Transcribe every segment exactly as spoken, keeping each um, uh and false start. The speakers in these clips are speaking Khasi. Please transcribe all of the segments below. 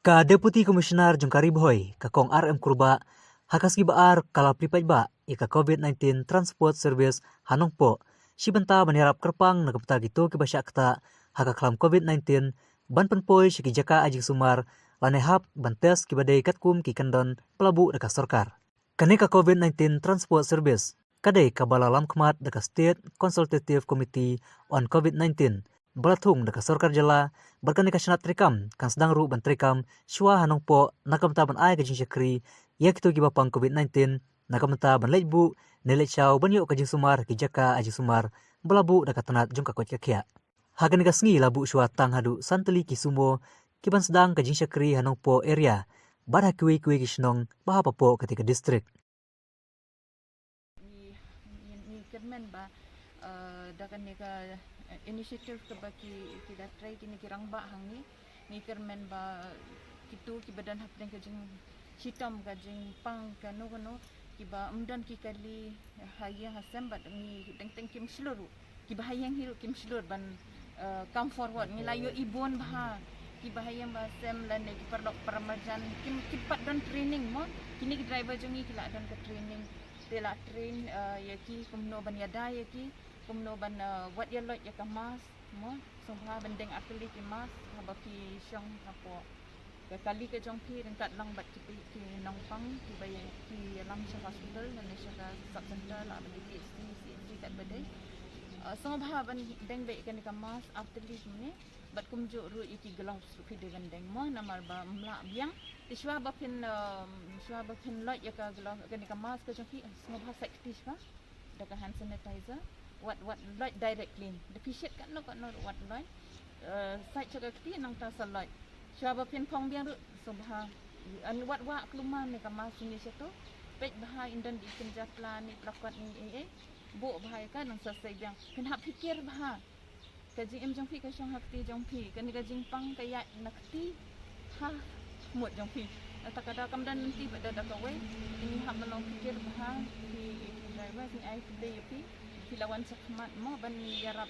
Ka Deputy Commissioner jong ka Ri Bhoi, ka Kong R M Kurbah, ha ka sngi Ba-ar ka la plie paidbah ïa ka COVID nineteen Transport Service ha Nongpoh, shi bynta ban ïarap kyrpang na ka bynta kito kiba shah ktah ha ka khlam COVID nineteen, ban pynpoi sha ki jaka ai jingsumar lane hap ban test kiba dei katkum ki kyndon ba la buh da ka sorkar. Kane ka COVID nineteen Transport Service ka dei kaba la lam khmat da ka State Consultative Committee on COVID nineteen ba la thung da ka sorkar jylla, bad kane ka shnat treikam kan sdang ruh ban treikam shuwa ha Nongpoh na ka bynta ban ai ka jingshakri ïa kito kiba pang COVID nineteen, na ka bynta ban leit buh ne leit shaw ban ïoh ka jingsumar ha ki jaka ai jingsumar ba la buh da ka tnat jong ka koit ka khiah. Ha kane ka sngi la buh shuwa tang haduh san tylli ki sumo kiban sdang ka jingshakri ha Nongpoh area bad ha kiwei kiwei ki shnong ba hapoh katei ka district. Ngi, ngi, ngi kyrmen ba, eh, da kane ka, eh, initiative kaba ki, ki da trei kine ki rangbah hangne, ngi kyrmen ba kito kiba don hapdeng ka jingshitom, ka jingpang kano kano, kiba ym don ki kali ha ïing ha sem, bad ngi dang teng kim shlur ruh. Kiba ha ïing hi ruh kim shlur ban, eh, come forward. Ngi la ïohi bun bha kiba ha ïing ba ha sem lane ki paralok paramarjan kim, kim pat don training mo. Kine ki driver jong ngi ki la don ka training. Te la train, eh, ïa ki kumno ban ïada ïa ki, kumno ban, eh, wat ïa loit ïa ka mask mo. Sngewbha ban deng artylli ki mask haba phi shong hapoh ka kali ka jong phi, ryngkat lang bad ki, ki nongpang kiba ïa, ki ïalam sha hospital lane sha ka sub center, lah ban dei P H C, C H C katba dei. Eh, sngewbha ban deng beit kane ka mask artylli kumne, bad kumjuh ruh ïa ki gloves ruh phi dei ban deng mo, namar ba ym lah biang. Te shuwa ba phin, eh, shuwa ba phin loit ïa ka glove, kane ka mask ka jong phi, sngewbha sait kti shuwa da ka hand sanitizer, wat, wat loit directly. Da phi shet katno katno ruh wat loit. Eh, sait sha ka kti nangta sa loit. Shuwa ba phin phong biang ruh, sngewbha. An wat wah klumar ne ka mask ne shato. Peit bha, ym don di kynja pla ne plakot ne ei ei. Buh bha ïa ka nang sa sei biang. Phin hap pyrkhat bha ka jingim jong phi ka shong ha kti jong phi, kane ka jingpang ka ïaid na kti ha mut jong phi. Nangta ka daw kam don lynti bad da, da kawei. Ngi hap ban long pyrkhat bha, phi, phi driver, ngi ai khublei ïa phi. Phi la wan shakhmat mo ban ïarap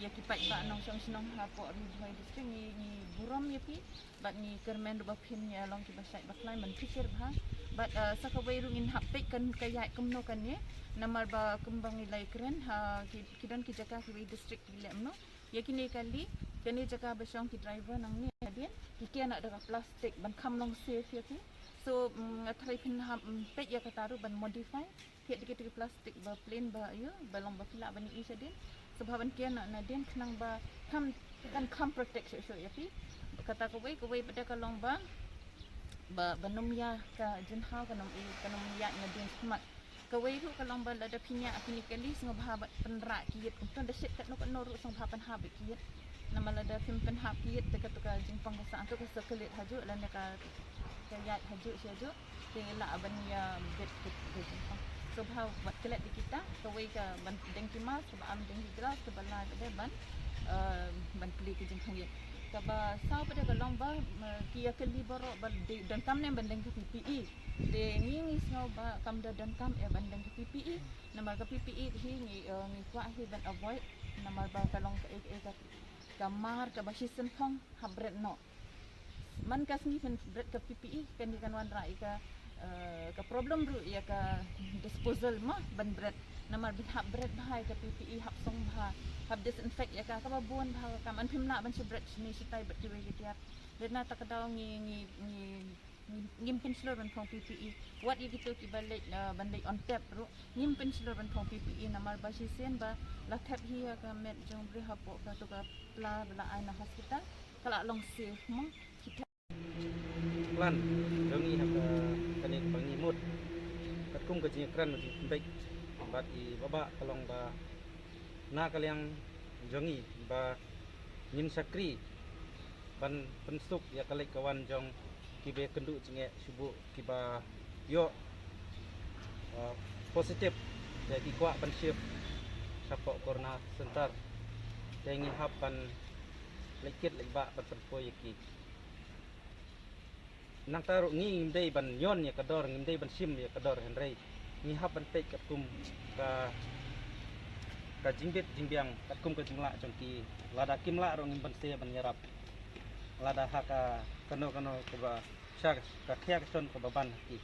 ïa ki paidbah nongshong shnong hapoh Ri Bhoi District, ngi, ngi burom ïa phi. Bad ngi kyrmen ruh ba phin ïa long kiba shait ba khlaiñ ban pyrkhat bha. Bad, eh, sa kawei ruh ngin hap peit kan ka ïaid kumno kane. Namar ba kumba ngi la ïakren ha ki, ki don ki jaka kiwei district ki leh kumno. Ïa kine kali, kane jaka ba shong ki driver nangne hadien, ki ker noh da ka plastik ban kham long safe ïa ki. So, mm, nga tharai phin hap, mm, peit ïa kata ruh ban modify. Thied da ki, da ki plastik ba plain ba, ïa, ba long ba phi lah ban ïohi shadien. Sngewbha ban ker noh nadien khnang ba kham, kan kham protect shuh shuh ïa phi. Kata kawei, kawei pat ka long ba, ba, ban ym ïa ka jingthaw, kan ym ïa, kan ym ïa nadien shakhmat. Kawei ruh ka long ba lada phi ñiah kine kali sngewbha ban pynrah ki ïit kumto, da shet katno katno ruh sngewbha pynhap beit ki ïit. Namar lada phim pynhap ki ïit te kato ka jingpang ka sah to ka circulate hajuh lane ka, ka ïaid hajuh shi hajuh. Te lah ban ïa bit bit bit jingpang. Sngewbha wat klet ïa kita, kawei ka ban deng ki mask, kaba ar deng ki gloves, kaba lai pat ban, eh, ban plie ki jingpang ïit. Kaba saw pat ka long ba, eh, ki ïa kali baroh ba dei donkam ne ban deng ka P P E. Te ngi ngi sngew ba kam da donkam eh ban deng ka P P E. Namar ka P P E hi ngi, eh, ngi kwah hi ban avoid. Namar ba ka long ka, eh, eh, ka, ka mar kaba shisien phong hap bret noh. Man ka sngi phin bret ka P P E, kane kan wanrah ïa ka, eh, ka problem ruh ïa ka disposal mo ban bret. Namar phin hap bret bha ïa ka P P E, hap song bha, hap disinfect ïa ka, kaba bun bha ka kam. An phim lah ban shu bret shane shatai bad kiwei ki tiar. Dei na kata ka daw ngi, ngi, ngi, ngi, ngim pynshlur ban phong P P E. Wat ïa kito kiba leit, eh, ban leit on tap ruh, ngim pynshlur ban phong P P E namar ba shisien ba la thep hi ïa ka met jong u briew hapoh kato ka pla ba la ai na hospital, ka la long safe mo. Plan jong ngi ha ka, kane kaba ngi mut katkum ka jingïakren ka jingpynbeit bad i Bah Bah ka long ba na ka liang jong ngi ba ngin shakri ban pynsuk ïa ka leit ka wan jong kiba kynduh jingeh shuh kiba ïoh, uh, positive, te ki kwah ban shift shapoh Corona Center. Te ngi hap ban leit kit leit bah ban pynpoi ïa ki. Nangta ruh ngi ngim dei ban ñion ïa ka dor, ngim dei ban shim ïa ka dor, hynrei ngi hap ban peit katkum ka, ka jingbit jingbiang, katkum ka jinglah jong ki. Lada kim lah ruh ngim banse ban ïarap. Lada ha ka kano kano kaba sha ka khia ka ton kaba ban ha ki.